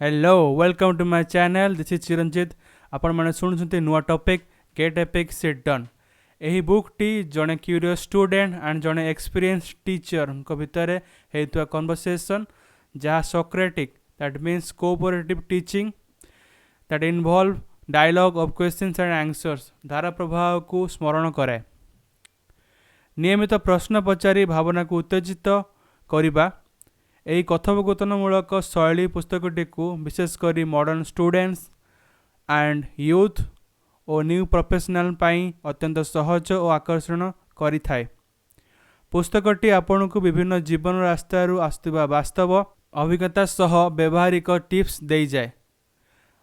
Hello, welcome to my channel. This is Chiranjit. ଆପଣମାନେ ଶୁଣୁଛନ୍ତି ନୂଆ topic, "Get Epic Shit Done"। ଏହି ବୁକ୍ଟି ଜଣେ କ୍ୟୁରିୟସ୍ ଷ୍ଟୁଡେଣ୍ଟ ଆଣ୍ଡ ଜଣେ ଏକ୍ସପିରିଏନ୍ସ ଟିଚରଙ୍କ ଭିତରେ ହେଉଥିବା କନଭରସେସନ୍, ଯାହା Socratic, that means cooperative teaching that involve dialogue of questions and answers, ଧାରା ପ୍ରବାହକୁ ସ୍ମରଣ କରାଏ। ନିୟମିତ ପ୍ରଶ୍ନ ପଚାରି ଭାବନାକୁ ଉତ୍ତେଜିତ କରିବା ଏହି କଥୋପକଥନମୂଳକ ଶୈଳୀ ପୁସ୍ତକଟିକୁ ବିଶେଷ କରି modern students and youth O new professional ପାଇଁ ଅତ୍ୟନ୍ତ ସହଜ ଓ ଆକର୍ଷଣ କରିଥାଏ। ପୁସ୍ତକଟି ଆପଣଙ୍କୁ ବିଭିନ୍ନ ଜୀବନ ରାସ୍ତାରୁ ଆସୁଥିବା ବାସ୍ତବ ଅଭିଜ୍ଞତା ସହ ବ୍ୟବହାରିକ ଟିପ୍ସ ଦେଇଯାଏ।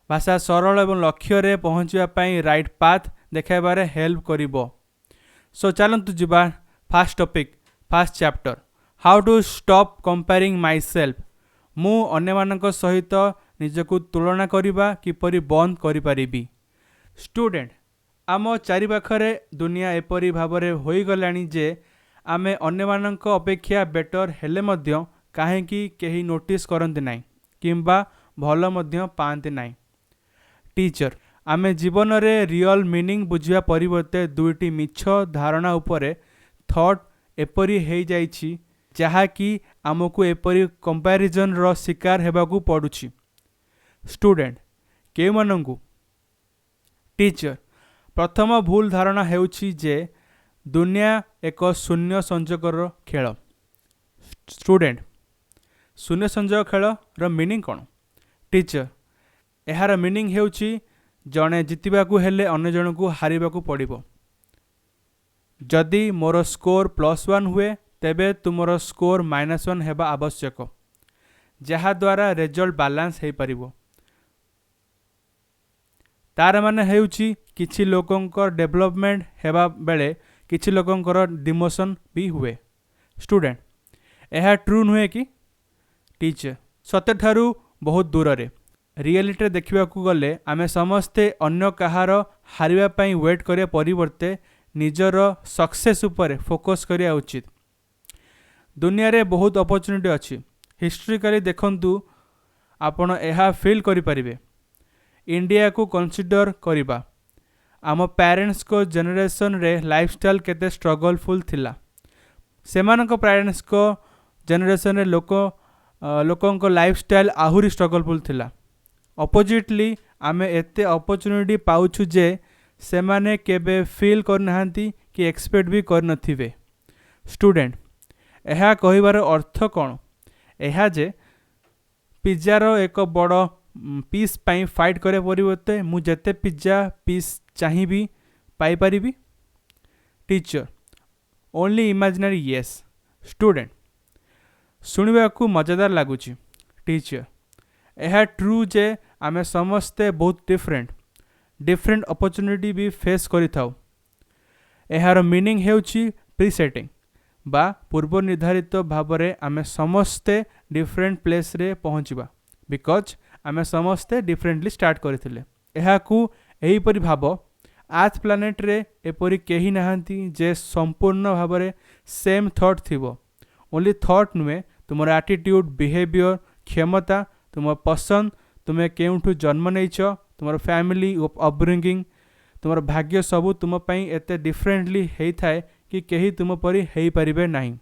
ଭାଷା ସରଳ ଏବଂ ଲକ୍ଷ୍ୟରେ ପହଞ୍ଚିବା ପାଇଁ ରାଇଟ୍ ପାଥ୍ ଦେଖାଇବାରେ ହେଲ୍ପ କରିବ। ସୋ ଚାଲନ୍ତୁ ଯିବା first topic, first chapter, "How to Stop Comparing Myself", ମୁଁ ଅନ୍ୟମାନଙ୍କ ସହିତ ନିଜକୁ ତୁଳନା କରିବା କିପରି ବନ୍ଦ କରିପାରିବି। ଷ୍ଟୁଡେଣ୍ଟ, ଆମ ଚାରିପାଖରେ ଦୁନିଆ ଏପରି ଭାବରେ ହୋଇଗଲାଣି ଯେ ଆମେ ଅନ୍ୟମାନଙ୍କ ଅପେକ୍ଷା ବେଟର୍ ହେଲେ ମଧ୍ୟ କାହିଁକି କେହି ନୋଟିସ୍ କରନ୍ତି ନାହିଁ କିମ୍ବା ଭଲ ମଧ୍ୟ ପାଆନ୍ତି ନାହିଁ। ଟିଚର, ଆମେ ଜୀବନରେ ରିଅଲ୍ ମିନିଂ ବୁଝିବା ପରିବର୍ତ୍ତେ ଦୁଇଟି ମିଛ ଧାରଣା ଉପରେ ଥଟ୍ ଏପରି ହେଇଯାଇଛି, ଯାହାକି ଆମକୁ ଏପରି କମ୍ପାରିଜନର ଶିକାର ହେବାକୁ ପଡ଼ୁଛି। ଷ୍ଟୁଡେଣ୍ଟ, କେଉଁମାନଙ୍କୁ? ଟିଚର, ପ୍ରଥମ ଭୁଲ ଧାରଣା ହେଉଛି ଯେ ଦୁନିଆ ଏକ ଶୂନ୍ୟ ସଂଯୋଗର ଖେଳ। ଷ୍ଟୁଡେଣ୍ଟ, ଶୂନ୍ୟ ସଂଯୋଗ ଖେଳର ମିନିଂ କ'ଣ? ଟିଚର, ଏହାର ମିନିଂ ହେଉଛି ଜଣେ ଜିତିବାକୁ ହେଲେ ଅନ୍ୟ ଜଣକୁ ହାରିବାକୁ ପଡ଼ିବ। ଯଦି ମୋର ସ୍କୋର +1 ହୁଏ, ତେବେ ତୁମର ସ୍କୋର -1 ହେବା ଆବଶ୍ୟକ, ଯାହାଦ୍ୱାରା ରେଜଲ୍ଟ ବାଲାନ୍ସ ହେଇପାରିବ। ତାର ମାନେ ହେଉଛି କିଛି ଲୋକଙ୍କ ଡେଭଲପମେଣ୍ଟ ହେବା ବେଳେ କିଛି ଲୋକଙ୍କର ଡିମୋସନ୍ ବି ହୁଏ। ଷ୍ଟୁଡେଣ୍ଟ, ଏହା ଟ୍ରୁ ନୁହେଁ କି? ଟିଚର, ସତ୍ୟଠାରୁ ବହୁତ ଦୂରରେ। ରିଏଲିଟିରେ ଦେଖିବାକୁ ଗଲେ ଆମେ ସମସ୍ତେ ଅନ୍ୟ କାହାର ହାରିବା ପାଇଁ ୱେଟ୍ କରିବା ପରିବର୍ତ୍ତେ ନିଜର ସକ୍ସେସ୍ ଉପରେ ଫୋକସ୍ କରିବା ଉଚିତ। ଦୁନିଆରେ ବହୁତ ଅପରଚୁନିଟି ଅଛି। ହିଷ୍ଟ୍ରିକାଲି ଦେଖନ୍ତୁ, ଆପଣ ଏହା ଫିଲ୍ କରିପାରିବେ। ଇଣ୍ଡିଆକୁ କନସିଡର କରିବା। ଆମ ପ୍ୟାରେଣ୍ଟସ୍ଙ୍କ ଜେନେରେସନରେ ଲାଇଫଷ୍ଟାଇଲ୍ କେତେ ଷ୍ଟ୍ରଗଲଫୁଲ୍ ଥିଲା। ସେମାନଙ୍କ ପ୍ୟାରେଣ୍ଟସ୍ଙ୍କ ଜେନେରେସନରେ ଲୋକଙ୍କ ଲାଇଫଷ୍ଟାଇଲ୍ ଆହୁରି ଷ୍ଟ୍ରଗଲଫୁଲ୍ ଥିଲା। ଅପୋଜିଟଲି ଆମେ ଏତେ ଅପରଚୁନିଟି ପାଉଛୁ ଯେ ସେମାନେ କେବେ ଫିଲ୍ କରିନାହାନ୍ତି କି ଏକ୍ସପେକ୍ଟ ବି କରିନଥିବେ। ଷ୍ଟୁଡେଣ୍ଟ, ଏହା କହିବାର ଅର୍ଥ କ'ଣ? ଏହା ଯେ ପିଜ୍ଜାର ଏକ ବଡ଼ ପିସ୍ ପାଇଁ ଫାଇଟ୍ କରିବା ପରିବର୍ତ୍ତେ ମୁଁ ଯେତେ ପିଜ୍ଜା ପିସ୍ ଚାହିଁବି ପାଇପାରିବି? Teacher, only imaginary, yes. Student, ଶୁଣିବାକୁ ମଜାଦାର ଲାଗୁଛି। ଟିଚର, ଏହା ଟ୍ରୁ ଯେ ଆମେ ସମସ୍ତେ ବହୁତ ଡିଫରେଣ୍ଟ ଡିଫରେଣ୍ଟ ଅପରଚୁନିଟି ବି ଫେସ୍ କରିଥାଉ। ଏହାର ମିନିଂ ହେଉଛି ପ୍ରିସେଟିଂ ବା ପୂର୍ବ ନିର୍ଦ୍ଧାରିତ ଭାବରେ ଆମେ ସମସ୍ତେ ଡିଫରେଣ୍ଟ ପ୍ଲେସ୍ରେ ପହଞ୍ଚିବା, because ଆମେ ସମସ୍ତେ ଡିଫରେଣ୍ଟଲି ଷ୍ଟାର୍ଟ କରିଥିଲେ। ଏହାକୁ ଏହିପରି ଭାବ, ଆର୍ଥ ପ୍ଲାନେଟରେ ଏପରି କେହି ନାହାନ୍ତି ଯେ ସମ୍ପୂର୍ଣ୍ଣ ଭାବରେ ସେମ୍ ଥଟ୍ ଥିବ। ଓନ୍ଲି ଥଟ୍ ନୁହେଁ, ତୁମର ଆଟିଟ୍ୟୁଡ଼, ବିହେଭିଅର, କ୍ଷମତା, ତୁମ ପସନ୍ଦ, ତୁମେ କେଉଁଠୁ ଜନ୍ମ ନେଇଛ, ତୁମର ଫ୍ୟାମିଲି ଅପବ୍ରିଙ୍ଗିଂ, ତୁମର ଭାଗ୍ୟ, ସବୁ ତୁମ ପାଇଁ ଏତେ ଡିଫରେଣ୍ଟଲି ହେଇଥାଏ କି କେହି ତୁମ ପରି ହେଇପାରିବେ ନାହିଁ।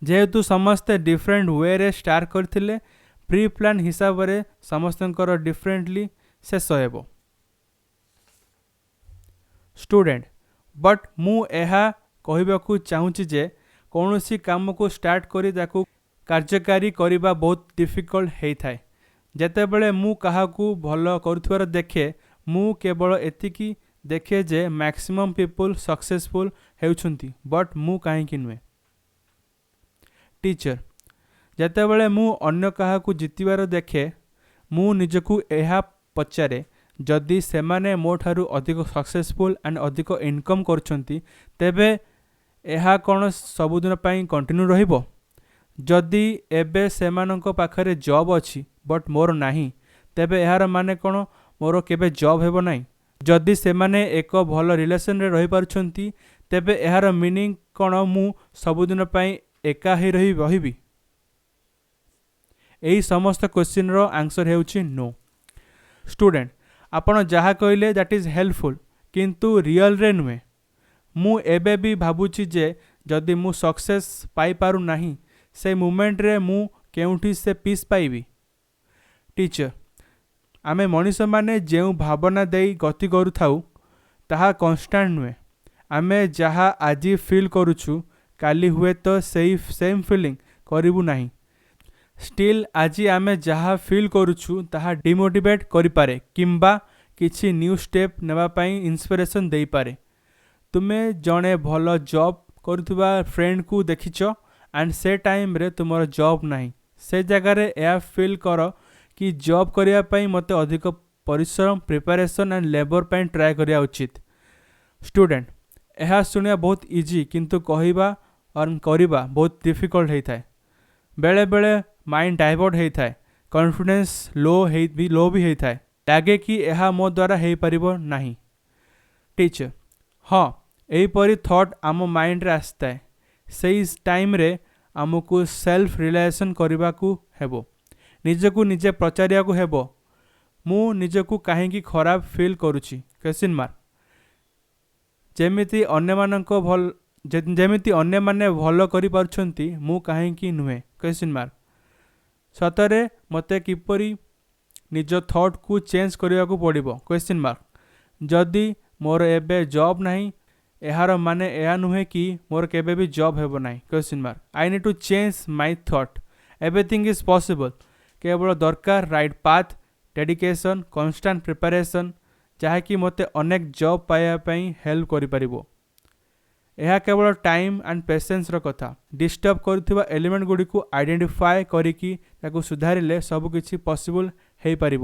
ଯେହେତୁ ସମସ୍ତେ ଡିଫରେଣ୍ଟ ୱେରେ ଷ୍ଟାର୍ଟ କରିଥିଲେ, ପ୍ରି ପ୍ଲାନ୍ ହିସାବରେ ସମସ୍ତଙ୍କର ଡିଫରେଣ୍ଟଲି ଶେଷ ହେବ। ଷ୍ଟୁଡେଣ୍ଟ, ବଟ୍ ମୁଁ ଏହା କହିବାକୁ ଚାହୁଁଛି ଯେ କୌଣସି କାମକୁ ଷ୍ଟାର୍ଟ କରି ତାକୁ କାର୍ଯ୍ୟକାରୀ କରିବା ବହୁତ ଡିଫିକଲ୍ଟ ହେଇଥାଏ। ଯେତେବେଳେ ମୁଁ କାହାକୁ ଭଲ କରୁଥିବାର ଦେଖେ, ମୁଁ କେବଳ ଏତିକି ଦେଖେ ଯେ ମ୍ୟାକ୍ସିମମ୍ ପିପୁଲ୍ ସକ୍ସେସଫୁଲ୍ ହେଉଛନ୍ତି, ବଟ୍ ମୁଁ କାହିଁକି ନୁହେଁ? ଟିଚର, ଯେତେବେଳେ ମୁଁ ଅନ୍ୟ କାହାକୁ ଜିତିବାର ଦେଖେ, ମୁଁ ନିଜକୁ ଏହା ପଚାରେ, ଯଦି ସେମାନେ ମୋ ଠାରୁ ଅଧିକ ସକ୍ସେସଫୁଲ୍ ଆଣ୍ଡ ଅଧିକ ଇନକମ୍ କରୁଛନ୍ତି, ତେବେ ଏହା କ'ଣ ସବୁଦିନ ପାଇଁ କଣ୍ଟିନ୍ୟୁ ରହିବ? ଯଦି ଏବେ ସେମାନଙ୍କ ପାଖରେ ଜବ୍ ଅଛି ବଟ୍ ମୋର ନାହିଁ, ତେବେ ଏହାର ମାନେ କ'ଣ ମୋର କେବେ ଜବ୍ ହେବ ନାହିଁ? ଯଦି ସେମାନେ ଏକ ଭଲ ରିଲେସନରେ ରହିପାରୁଛନ୍ତି, ତେବେ ଏହାର ମିନିଂ କ'ଣ ମୁଁ ସବୁଦିନ ପାଇଁ ଏକା ହେଇ ରହିବି? ଏହି ସମସ୍ତ କ୍ୱେଶ୍ଚିନ୍ର ଆନ୍ସର୍ ହେଉଛି ନୋ। ଷ୍ଟୁଡେଣ୍ଟ, ଆପଣ ଯାହା କହିଲେ, that is helpful, କିନ୍ତୁ ରିଅଲ୍ରେ ନୁହେଁ। ମୁଁ ଏବେ ବି ଭାବୁଛି ଯେ ଯଦି ମୁଁ ସକ୍ସେସ୍ ପାଇପାରୁନାହିଁ, ସେ ମୁମେଣ୍ଟରେ ମୁଁ କେଉଁଠି ସେ ପିସ୍ ପାଇବି? ଟିଚର, ଆମେ ମଣିଷମାନେ ଯେଉଁ ଭାବନା ଦେଇ ଗତି କରୁଥାଉ, ତାହା କନଷ୍ଟାଣ୍ଟ ନୁହେଁ। ଆମେ ଯାହା ଆଜି ଫିଲ୍ କରୁଛୁ, କାଲି ହୁଏତ ସେଇ ସେମ୍ ଫିଲିଂ କରିବୁ ନାହିଁ। ଷ୍ଟିଲ୍ ଆଜି ଆମେ ଯାହା ଫିଲ୍ କରୁଛୁ, ତାହା ଡିମୋଟିଭେଟ୍ କରିପାରେ କିମ୍ବା କିଛି ନ୍ୟୁ ଷ୍ଟେପ୍ ନେବା ପାଇଁ ଇନ୍ସପିରେସନ୍ ଦେଇପାରେ। ତୁମେ ଜଣେ ଭଲ ଜବ୍ କରୁଥିବା ଫ୍ରେଣ୍ଡକୁ ଦେଖିଛ ଆଣ୍ଡ ସେ ଟାଇମ୍ରେ ତୁମର ଜବ୍ ନାହିଁ। ସେ ଜାଗାରେ ଏହା ଫିଲ୍ କର କି ଜବ୍ କରିବା ପାଇଁ ମୋତେ ଅଧିକ ପରିଶ୍ରମ, ପ୍ରିପାରେସନ୍ ଆଣ୍ଡ ଲେବର ପାଇଁ ଟ୍ରାଏ କରିବା ଉଚିତ। ଷ୍ଟୁଡେଣ୍ଟ, ଏହା ଶୁଣିବା ବହୁତ ଇଜି, କିନ୍ତୁ କହିବା କରିବା ବହୁତ ଡିଫିକଲ୍ଟ ହେଇଥାଏ। ବେଳେବେଳେ ମାଇଣ୍ଡ ଡାଇଭର୍ଟ ହେଇଥାଏ, କନଫିଡେନ୍ସ ଲୋ ବି ହେଇଥାଏ, ଲାଗେ କି ଏହା ମୋ ଦ୍ୱାରା ହେଇପାରିବ ନାହିଁ। ଟିଚର, ହଁ, ଏହିପରି ଥଟ୍ ଆମ ମାଇଣ୍ଡରେ ଆସିଥାଏ। ସେଇ ଟାଇମ୍ରେ ଆମକୁ ସେଲ୍ଫ ରିଲାଇଜେସନ୍ କରିବାକୁ ହେବ। ନିଜକୁ ନିଜେ ପଚାରିବାକୁ ହେବ, ମୁଁ ନିଜକୁ କାହିଁକି ଖରାପ ଫିଲ୍ କରୁଛି? Question mark. ଯେମିତି ଅନ୍ୟମାନେ ଭଲ କରିପାରୁଛନ୍ତି, ମୁଁ କାହିଁକି ନୁହେଁ? Question mark. ସତରେ ମୋତେ କିପରି ନିଜ ଥଟ୍କୁ ଚେଞ୍ଜ କରିବାକୁ ପଡ଼ିବ? Question mark. ଯଦି ମୋର ଏବେ ଜବ୍ ନାହିଁ, ଏହାର ମାନେ ଏହା ନୁହେଁ କି ମୋର କେବେ ବି ଜବ୍ ହେବ ନାହିଁ। Question mark. I need to change my thought. Everything is possible. କେବଳ ଦରକାର right path, dedication, constant preparation, ଯାହାକି ମୋତେ ଅନେକ ଜବ୍ ପାଇବା ପାଇଁ ହେଲ୍ପ କରିପାରିବ। ଏହା କେବଳ ଟାଇମ୍ ଆଣ୍ଡ ପେସେନ୍ସର କଥା। ଡିଷ୍ଟର୍ବ କରୁଥିବା ଏଲିମେଣ୍ଟ ଗୁଡ଼ିକୁ ଆଇଡେଣ୍ଟିଫାଏ କରିକି ତାକୁ ସୁଧାରିଲେ ସବୁକିଛି ପସିବଲ୍ ହେଇପାରିବ।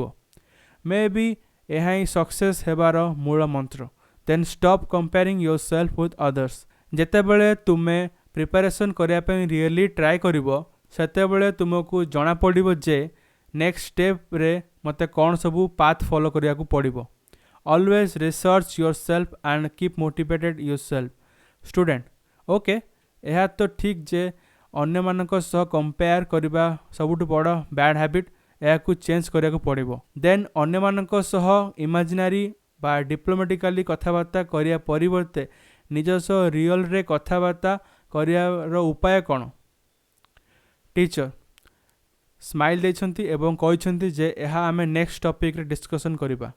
ମେ ବି ଏହା ହିଁ ସକ୍ସେସ୍ ହେବାର ମୂଳ ମନ୍ତ୍ର। Then stop comparing yourself with others. ଯେତେବେଳେ ତୁମେ ପ୍ରିପାରେସନ୍ କରିବା ପାଇଁ ରିଏଲି ଟ୍ରାଏ କରିବ, ସେତେବେଳେ ତୁମକୁ ଜଣାପଡ଼ିବ ଯେ ନେକ୍ସଟ ଷ୍ଟେପ୍ରେ ମୋତେ କ'ଣ ସବୁ ପାଥ୍ ଫଲୋ କରିବାକୁ ପଡ଼ିବ। Always research yourself and keep motivated yourself. Student, okay, ଏହା ତ ଠିକ୍ ଯେ ଅନ୍ୟମାନଙ୍କ ସହ କମ୍ପେୟାର କରିବା ସବୁଠୁ ବଡ଼ ବ୍ୟାଡ୍ ହ୍ୟାବିଟ୍। ଏହାକୁ ଚେଞ୍ଜ କରିବାକୁ ପଡ଼ିବ। ଦେନ୍ ଅନ୍ୟମାନଙ୍କ ସହ ଇମାଜିନାରୀ ବା ଡିପ୍ଲୋମାଟିକାଲି କଥାବାର୍ତ୍ତା କରିବା ପରିବର୍ତ୍ତେ ନିଜ ସହ ରିଅଲରେ କଥାବାର୍ତ୍ତା କରିବାର ଉପାୟ କ'ଣ? ଟିଚର ସ୍ମାଇଲ୍ ଦେଇଛନ୍ତି ଏବଂ କହିଛନ୍ତି ଯେ ଏହା ଆମେ ନେକ୍ସଟ ଟପିକ୍ରେ ଡିସ୍କସନ୍ କରିବା।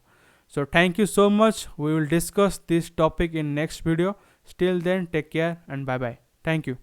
So thank you so much. We will discuss this topic in next video. Till then, take care and bye bye. Thank you.